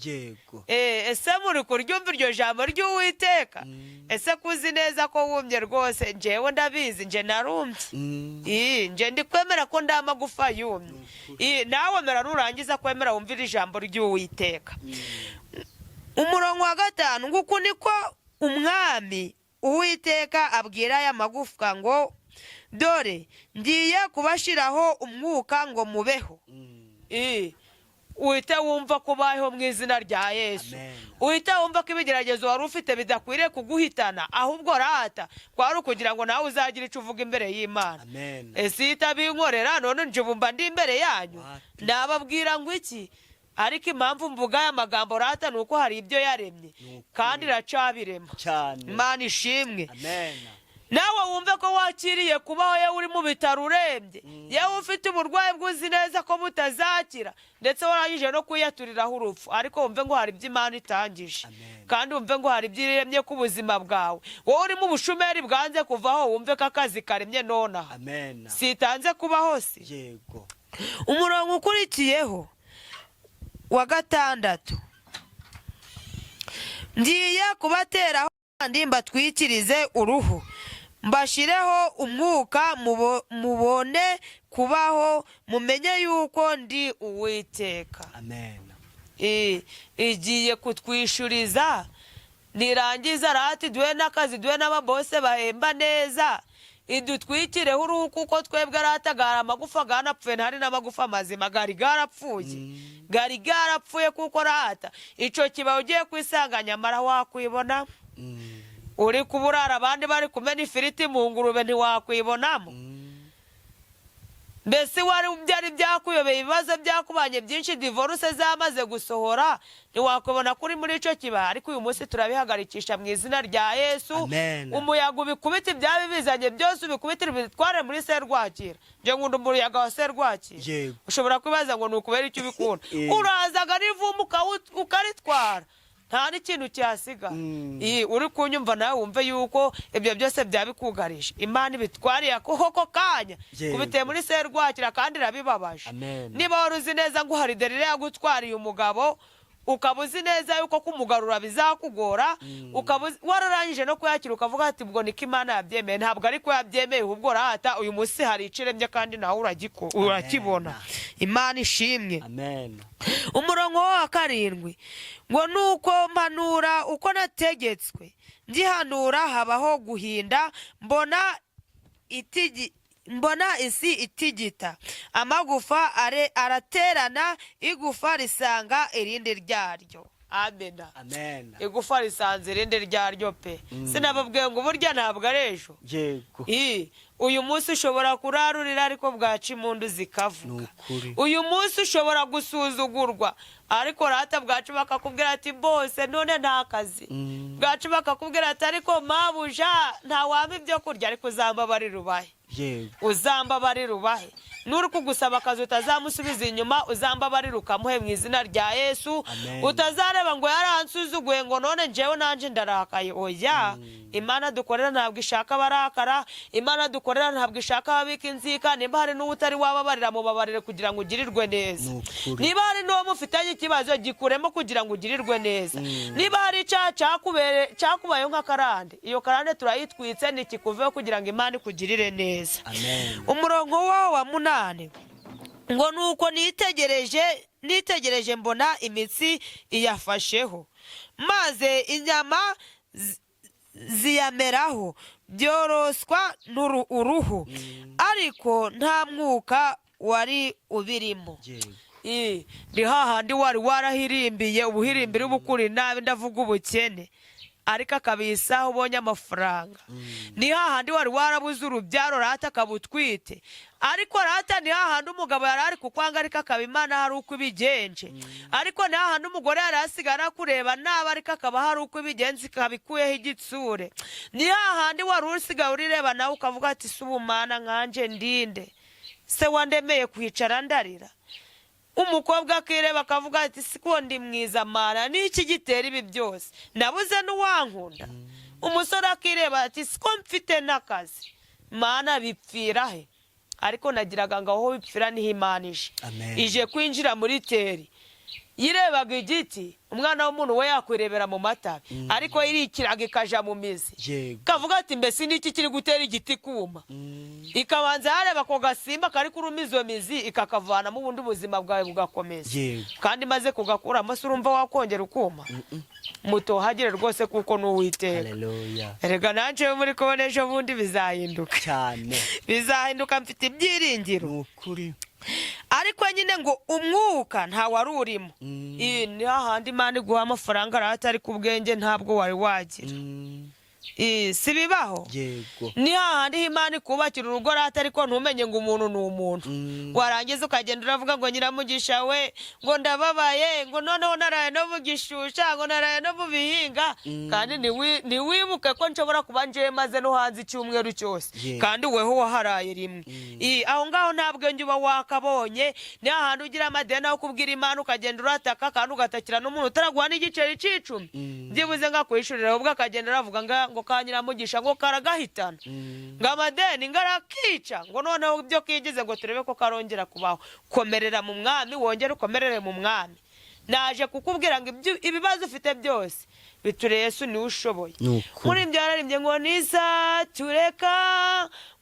Ese muri kuryumva iryo jambo ry'Uwiteka? Ese kuzi neza ko wumye rwose? Njyewe ndabizi, nje narumye. Nje ndi kwemera ko ndi amagufa yumye. Nawe mera nurangiza kwemera wumvire ijambo ry'Uwiteka. Umurongo wa gatanu ngo: "Uku niko Umwami Uwiteka abwira aya magufwa ngo: Dore ngiye kubashyiraho umwuka ngo mubeho." Uhite wumva ko ubayeho mu izina rya Yesu. Amen. Uhite wumva ko ibigeragezo wari ufite bidakwiriye kuguhitana, ahubwo rata kwari ukugira ngo nawe uzagire icyo uvuga imbere y'Imana. Amen. Ese itabinkorera none nje ubu mba ndi imbere yanyu? Wapi. Nababwira ngo iki? Ariko impamvu mvuga aya magambo rata ni uko hari ibyo yaremye. Ni ukuri. Kandi iracabirema. Cyane. Imana ishimwe. Amen. Nawe wumve ko wakiriye kubaho, yewe uri mu bitaro urembye, yewe ufite uburwayi bwuzi neza ko butazakira, ndetse warangije no kwiyaturiraho urupfu, ariko wumve ngo hari ibyo Imana itangije. Amen. Kandi wumve ngo hari ibyo iremye ku buzima bwawe. Wowe urimo ubushomeri bwanze kuvaho, wumve ko akazi karemye nonaha. Amen. Sitanze kubaho si? Yego. Umurongo ukurikiyeho wa gatandatu: "Ngiye kubateraho kandi mbatwikirize uruhu, mbashireho umwuka, mubone kubaho, mumenye yuko ndi Uwiteka." Amen. Igiye kutwishuriza, nirangiza rati duhe n'akazi, duhe n'ababose bahemba neza, idutwikireho uruhu, kuko twebwe rata gari amagufa ganapfuye, ntari n'amagufa mazima, gari garapfuye, gari garapfuye. Kuko rata ico kibaye ugiye kwisanga, nyamara wakwibona uri kuburara abandi bari kumena ifiriti mu ngurube, ntiwakwibonamo. Mbese wari byari byakuyobeye, ibibazo byakubanye byinshi, divorce zamaze gusohora, ntiwakwibona kuri muri icyo kibaya. Ariko uyu munsi turabihagarikisha mu izina rya Yesu. Amen. Umuyaga ubikubita, ibyaba bizanye byose ubikubitire, ubitware muri serwakira. Njye nkunda umuyaga wa serwakira. Ushobora kwibaza ngo ni ukubera icyo ubikunda. Urazaga n'ivumbi ukaritwara, nta n'ikintu cyasiga. Uri kunyumva nawe wumve yuko ibyo byose byabikugarije, Imana ibitwariye ako kanya. Kubiteye muri serwakira kandi irabibabaje. Amen. Niba wari uzi neza ngo hari derire yagutwariye umugabo, ukaba uzi neza yuko kumugarura bizakugora, ukaba wararangije no kuyakira, ukavuga ati: "Ubwo niko Imana yabyemeye." Ntabwo ariko yabyemeye, ahubwo rata uyu munsi hari iciremye kandi nawe urakibona. Imana ishimwe. Amen. Umurongo wa karindwi ngo: "Nuko mpanura uko nategetswe, ngihanura habaho guhinda, mbona isi itigita, amagufa araterana, igufa risanga irindi ryaryo." Amena. Amen. Igufa risanze irindi ryaryo pe. Sinababwiye ngo burya ntabwo ari ejo? Uyu munsi ushobora kurarurira, ariko bwaca impundu zikavuga. Ni ukuri. Uyu munsi ushobora gusuzugurwa, ariko rata bwacu bakakubwira ati: "Bose none nta kazi." Bwacu bakakubwira ati: "Ariko mabuja, ntawampa ibyo kurya." Ariko uzambabarira ubahe. Uzambabarira ubahe. Nuri kugusaba akazi utazamusubiza inyuma, uzambabarira ukamuhe mu izina rya Yesu. Amen. Utazareba ngo yaransuzuguye, ngo none njyewe nanjye ndarakaye. Oya, Imana dukorera ntabwo ishaka abarakara, Imana dukorera ntabwo ishaka ababika inzika. Nimba hari n'uwo utari wababarira, mubabarire kugira ngo ugirirwe neza. Ni ukuri. Niba hari n'uwo mufitanye ikibazo, gikuremo kugira ngo ugirirwe neza. Niba hari icyaha cyakubayeho nk'akarande, iyo karande turayitwitse, ntikikuveho kugira ngo Imana ikugirire neza. Amen. Umurongo wawo wa munani ngo: "Nuko nitegereje mbona imitsi iyafasheho, maze inyama ziyameraho, byoroswa uruhu, ariko nta mwuka wari ubirimo." Ni hahandi wari warahirimbiye ubuhirimbiri bukuri nabi, ndavuga ubukene. Ariko akaba isaha ubonye amafaranga. Ni hahandi wari warabuze urubyaro, rata akaba utwite. Ariko rata, ni hahandi umugabo yari ari kukwanga, ariko akaba Imana hari uko ibigenje. Ariko ni hahandi umugore yari asigaye arakureba nabi, ariko akaba hari uko ibigenza, ikaba ikuyeho igitsure. Ni hahandi wari usigaye urireba nawe ukavuga ati: "Si ubumana nkanje ndinde se wandemeye kwicara ndarira?" Umukobwa akireba akavuga ati: "Siko ndi mwiza mana, niki gitera ibi byose? Nabuze n'uwankunda." Umusore akireba ati: "Siko mfite n'akazi mana, bipfira he?" Ariko nagiraga ngo aho bipfira niho Imana ije. Amen. Ije kwinjira muri teri. Yirebaga igiti, umwana w'umuntu we yakwirebera mu matabi, ariko irikiraga ikaja mu mizi. Kavuga ati: "Mbese niki kiri gutera igiti kuma?" Ikabanza yareba ako gasimba kari kuruma izo mizi, ikakavanamo, ubundi ubuzima bwawe bugakomeza. Kandi maze kugakuramo, se urumva wakongera ukuma? Mutohagire rwose, kuko ni Uwiteka. Haleluya. Erega nanjye muri kubona ejo bundi bizahinduka. Cyane. Bizahinduka, mfite ibyiringiro. Ni ukuri. Ariko nyine ngo umwuka nta wari urimo. Iyi ni hahandi Imana iguha amafaranga arahata, ariko ubwenge ntabwo wari wagira. Si bibaho? Yego. Ni hahandi Imana ikubakira urugo rata, ariko ntumenye ngo umuntu ni umuntu. Warangiza ukagenda uravuga ngo: "Nyiramugisha we," ngo: "ndababaye," ngo: "noneho naraye no mu gishusha," ngo: "naraye no mu bihinga." Kandi ntiwibuke ko nshobora kuba njewe maze no hanze icyumweru cyose, kandi weho waharaye rimwe. Aho ngaho nta bwenge uba wakabonye. Ni hahandi ugira amadeni, aho kubwira Imana ukagenda urataka, kandi ugatakira n'umuntu utaraguha n'igiceri c'icumi byibuze ngo akwishurire, ahubwo akagenda aravuga ngo ka Nyiramugisha ngo karagahitana, ngo amadeni ngo arakica, ngo noneho ibyo kigize ngo turebe ko karongera kubaho. Komerera mu Mwami, wongere ukomerere mu Mwami. Naje kukubwira ngo ibibazo ufite byose biture Yesu, niwe ushoboye. Ni ukuri. Muri ibyo yararimbye ngo: "Nizatureka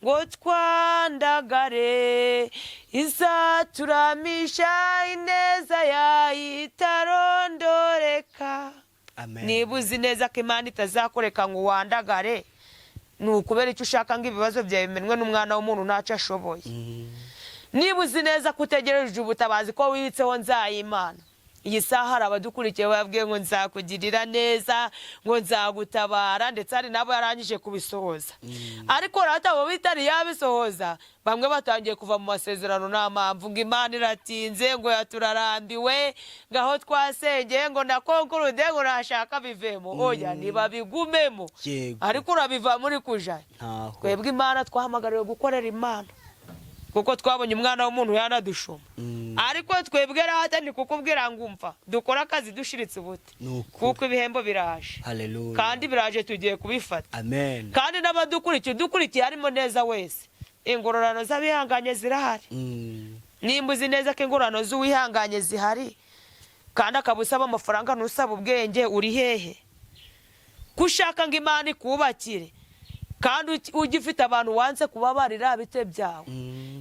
ngo twandagare, izaturamisha ineza yayo itarondoreka." Amen. Niba uzi neza ko Imana itazakureka ngo wandagare, ni ukubera icyo ushaka ngo ibibazo byawe bimenwe n'umwana w'umuntu ntacyo ashoboye? Niba uzi neza ko utegereje ubutabazi, ko wibitseho nzayimana, iyi saha hari abadukurikiye babwiye ngo: "Nzakugirira neza," ngo: "nzagutabara," ndetse hari n'abo yarangije kubisohoza. Ariko rata, abo bitari yabisohoza, bamwe batangiye kuva mu masezerano nta mpamvu, ngo Imana iratinze, ngo yaturarambiwe, ngo aho twasengeye, ngo na konkurude, ngo nashaka bivemo. Oya, ntibabigumemo. Ariko urabiva muri kuja. Ntaho. Twebwe Imana twahamagariwe gukorera Imana, kuko twabonye umwana w'umuntu yanadushuma. Ariko twebwe rata, ni kukubwira ngo umva, dukore akazi dushiritse ubute, Ni ukuri. kuko ibihembo biraje. Haleluya. Kandi biraje, tugiye kubifata. Amen. Kandi n'abadukurikiye, udukurikiye harimo neza wese, ingororano z'abihanganye zirahari. Nimba uzi neza ko ingororano z'uwihanganye zihari, kandi akaba usaba amafaranga ntusaba ubwenge, uri hehe? Ko ushaka ngo Imana ikubakire, kandi ugifite abantu wanze kubabarira, bite byawe?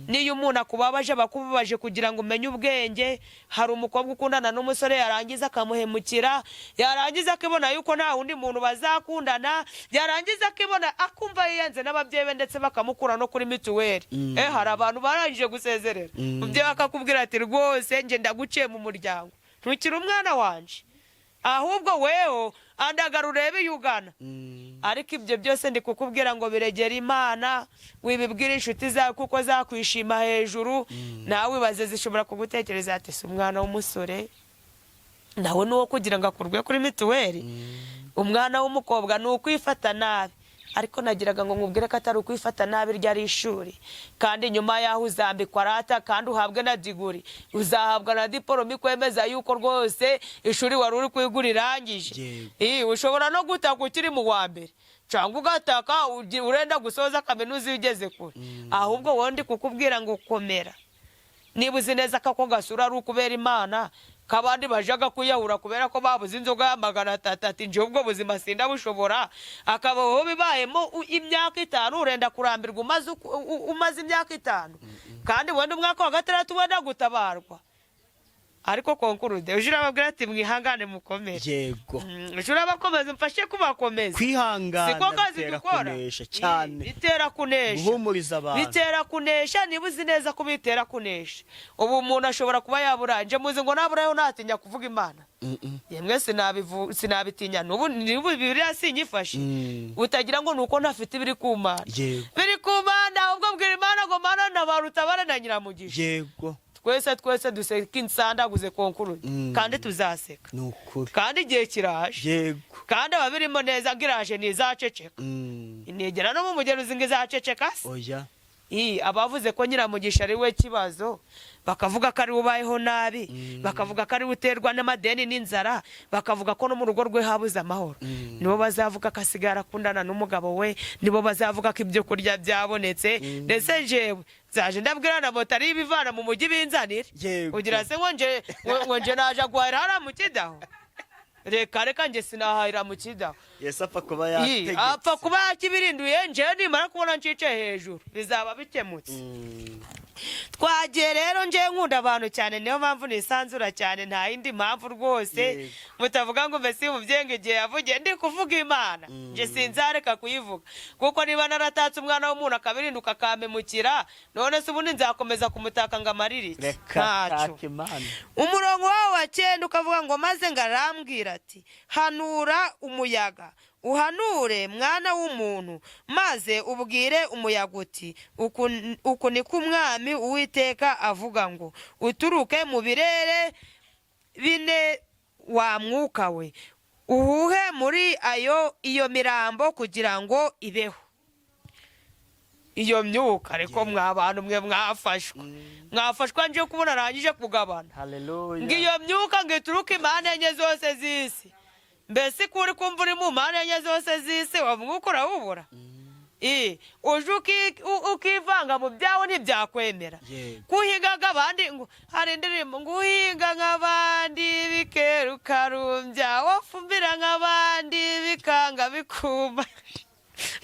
Niyo umuntu akubabaje, aba akubabaje kugira ngo umenye ubwenge. Hari umukobwa ukundana n'umusore, yarangiza akamuhemukira, yarangiza akibona yuko nta wundi muntu bazakundana, yarangiza akibona akumva yiyanze n'ababyeyi be, ndetse bakamukura no kuri mituweli. Hari abantu barangije gusezerera umubyeyi, akakubwira ati: "Rwose njye ndaguciye mu muryango, ntukiri umwana wanje, ahubwo weho andagara urebe iyo ugana." Ariko ibyo byose ndi kukubwira ngo biregera Imana, wibibwira inshuti zawe kuko zakwishima hejuru. Nawe ibaze, zishobora kugutekereza ati: "Si umwana w'umusore nawe ni uwo kugira ngo akurwe kuri mituweli?" Umwana w'umukobwa ni ukwifata nabi. Ariko nagiraga ngo nkubwire ko atari ukwifata nabi, iryo ari ishuri, kandi nyuma y'aho uzambikwa rata, kandi uhabwe na degree, uzahabwa na diporome ikwemeza yuko rwose ishuri wari uri kwiga urirangije. Ushobora no gutaka ukiri mu wa mbere, cyangwa ugataka urenda gusoza kaminuza iyo ugeze kure. Ahubwo wowe ndi kukubwira ngo komera. Niba uzi neza ko ako gasura ari ukubera Imana, k'abandi bajaga kwiyahura kubera ko babuze inzoga ya 300, ati: "Njye ubwo buzima sindabushobora," akabaho bibayemo imyaka 5, urenda kurambirwa umaze imyaka 5, kandi wenda umwaka wa gatandatu wenda gutabarwa. Ariko konkurude uje urababwira ati mwihangane mukomere. Uje urabakomeza, umfashe kubakomeza. Kwihangana Siko kazi bitera dukora. kunesha cyane. Bitera kunesha. Guhumuriza abantu. Bitera kunesha. Niba uzi neza ko bitera kunesha, ubu umuntu ashobora kuba yaburanje muzi ngo naburayo natinya kuvuga Imana. Yemwe, sinabitinya n'ubu, niba Bibiliya sinyifashe. Utagira ngo ni uko ntafite ibiri ku Mana. Biri ku Mana, ahubwo bwira Imana ngo Mana ntabarutabare na Nyiramugisha. Twese twese duseka insandaguze konkuru. Kandi tuzaseka. Ni ukuri. Kandi igihe kiraje. Kandi ababirimo neza ngo iraje ntizaceceka. Nigera no mu mugeruzi ngo izaceceka se? Oya. Ii, abavuze ko Nyiramugisha ari we kibazo, bakavuga ko ari we ubayeho nabi, bakavuga ko ari we uterwa n'amadeni n'inzara, bakavuga ko no mu rugo rwe habuze amahoro, nibo bazavuga ko asigaye arakundana n'umugabo we, nibo bazavuga ko ibyo kurya byabonetse. Ndetse jewe nzaje ndabwira na moto ari ibivana mu mujyi binzanire. Ugira se ngo nje naje guhahira hariya mu Kidaho? Reka reka, nje sinahahira mu Kidaho. Yesu apfa kuba Ii, yategetse. Apfa kuba yakibirinduye, njewe nimara kubona ncice hejuru bizaba bikemutse. Twagiye rero. Njewe nkunda abantu cyane, niyo mpamvu nisanzura cyane, nta yindi mpamvu rwose. Mutavuga ngo mbese umubyeyi ngo igihe yavugiye ndi kuvuga Imana, nje sinzareka kuyivuga, kuko niba naratatse umwana w'umuntu akabirinduka akampemukira, none se ubundi nzakomeza kumutaka ngo amarire iki? Reka. Ntacyo. Taka Imana. Umurongo wawo wa cyenda ukavuga ngo: maze ngo arambwira ati: "Hanura umuyaga, uhanure mwana w'umuntu, maze ubwire umuyaga uti: Uku niko Umwami Uwiteka avuga ngo uturuke mu birere bine, wa mwuka we, uhuhe muri ayo iyo mirambo kugira ngo ibeho." Iyo myuka ariko mwa bantu mwe mwafashwa, mwafashwa nje kubona arangije kugabana. Haleluya. Ngo iyo myuka ngo ituruke impande enye zose z'isi. Mbese ko uri kumva uri mu mpande enye zose z'isi, uwo mwuka urawubura? Uje ukivanga mu byawe ntibyakwemera. Kuhigaga abandi, ngo hari indirimbo ngo uhinga nk'abandi bikera ukarumbya, wafumbira nk'abandi bikanga bikuma.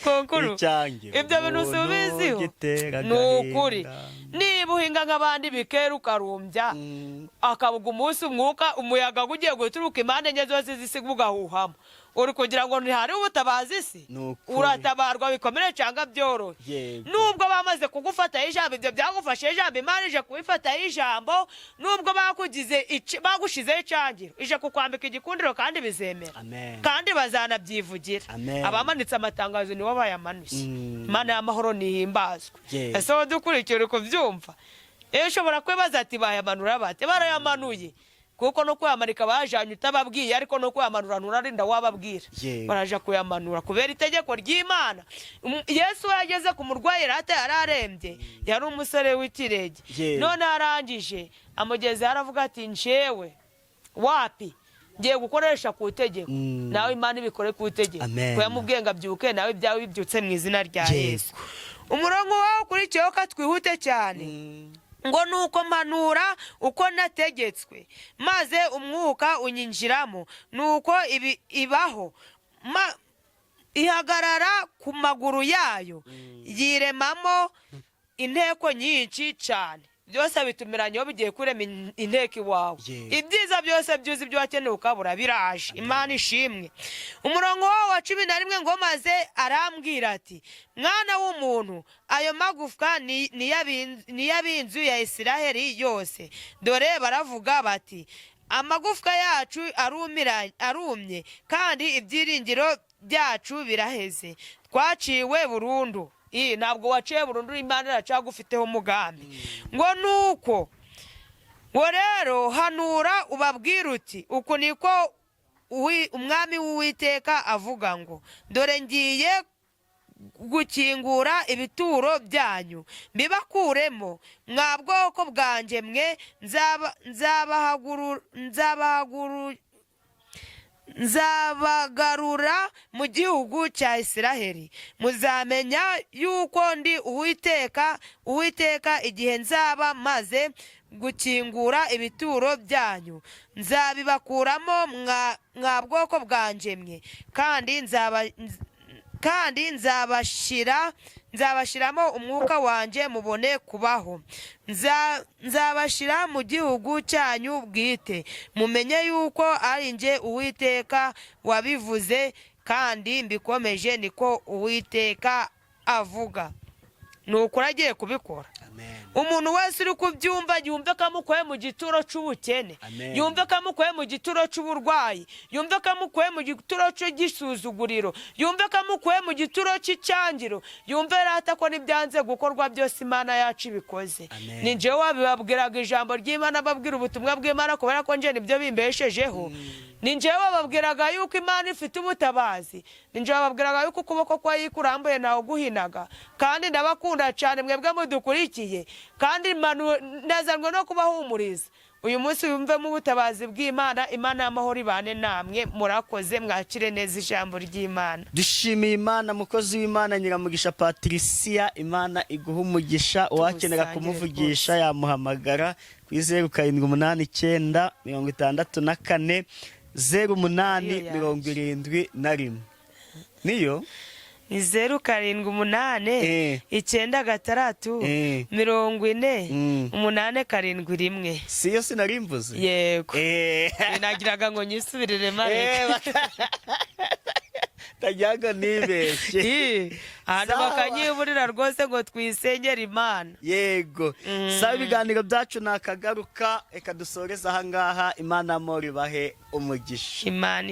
Konkuru. Icyange Ibyo bintu umuntu usubiziho gitera ni ukuri. agahinda. Niba uhinga nk'abandi bikera ukarumbya, akabuga umunsi umwuka umuyaga ugiye guturuka impande enye zose z'isi ugahuhamo, uri kugira ngo ntihari ubutabazi isi? Ni ukuri. Uratabarwa bikomere cyangwa byorohe. Nubwo bamaze kugufataho ijambo, ibyo byagufashe ijambo, Imana ije kubifataho ijambo. Nubwo bakugize bagushizeho icangiro, ije kukwambika igikundiro kandi bizemera. Amen. Kandi bazanabyivugira. Amen. Abamanitse amatangazo nibo bayamanuye. Imana y'amahoro nihimbazwe. Ese wowe dukurikiye uri kubyumva? Iyo ushobora kwibaza ati: "Bayamanura bate?" Barayamanuye, kuko no kuyamanika bajanye utababwiye, ariko no kuyamanura nturarinda wababwira. Baraja kuyamanura kubera itegeko ry'Imana. Yesu we yageze ku murwayi rata yari arembye, yari umusore w'ikirenge. None arangije amugeze, aravuga ati: "Njewe wapi, ngiye gukoresha ku itegeko." Nawe Imana ibikore ku itegeko. Amen. Ko yamubwiye ngo abyuke, nawe ibyawe bibyutse mu izina rya Yesu. Umurongo wawe ukurikiyeho, ka twihute cyane, ngo nuko mpanura uko nategetswe, maze umwuka unyinjiramo, nuko ibi ibaho ihagarara ku maguru yayo, yiremamo inteko nyinshi cyane. Byose bitumiranyeho bigiye kurema inteko iwawe. Ibyiza byose byuzi ibyo wakeneye ukabura biraje. Imana ishimwe. Umurongo wawo wa 11 ngo: maze arambwira ati: "Mwana w'umuntu, ayo magufwa ni iy'ab'inzu ya Isiraheli yose. Dore baravuga bati: Amagufwa yacu arumye, kandi ibyiringiro byacu biraheze, twaciwe burundu." Iyi ntabwo waciye burundu, Imana iracagufiteho umugambi. Ngo nuko ngo rero hanura ubabwire uti: Uku niko Umwami w'Uwiteka avuga ngo: Dore ngiye gukingura ibituro byanyu mbibakuremo, mwa bwoko bwanjye mwe, nzabagarura mu gihugu cya Isiraheli. Muzamenya yuko ndi Uwiteka Uwiteka igihe nzaba maze gukingura ibituro byanyu, nzabibakuramo mwa bwoko bwanjye mwe, kandi nzabashyira Nzabashyiramo umwuka wanjye mubone kubaho. Nzabashyira mu gihugu cyanyu bwite, mumenye yuko ari njye Uwiteka wabivuze kandi mbikomeje, niko Uwiteka avuga. Ni ukuri agiye kubikora. Amen. Umuntu wese uri kubyumva yumve ko amukuye mu gituro cy'ubukene, Amen. yumve ko amukuye mu gituro cy'uburwayi, yumve ko amukuye mu gituro cy'igisuzuguriro, yumve ko amukuye mu gituro cy'icyangiro, yumve rata ko n'ibyanze gukorwa byose Imana yacu ibikoze. Amen. Ni njyewe wabibabwiraga ijambo ry'Imana, babwira ubutumwa bw'Imana, kubera ko njye nibyo bimbeshejeho. Ni njyewe wababwiraga yuko Imana ifite ubutabazi. Ni njyewe wababwiraga yuko ukuboko kwayo kurambuye ntawe guhinaga. Kandi ndabakunda cyane mwebwe mudukurikiye, kandi nazanwe no kubahumuriza uyu munsi. Wumvemo ubutabazi bw'Imana. Imana y'amahoro ibane namwe. Murakoze, mwakire neza ijambo ry'Imana. Dushimiye Imana, mukozi w'Imana Nyiramugisha Patricia. Imana iguha umugisha. Uwakenera Tuwusangire. kumuvugisha yamuhamagara kuri 07896408 Ariyo yanjye. 71. Niyo. Ni 078 96 40 871. Siyo? Sinarimvuze? Yego. Nagiraga ngo nyisubirire mareke. Tajyaga nibeshye. Ahantu Sawa. bakanyiburira rwose ngo twisengere Imana. Yego, sawa. Ibiganiro byacu nakagaruka. Reka dusoreze ahangaha. Imana amahoro ibahe umugisha. Imana.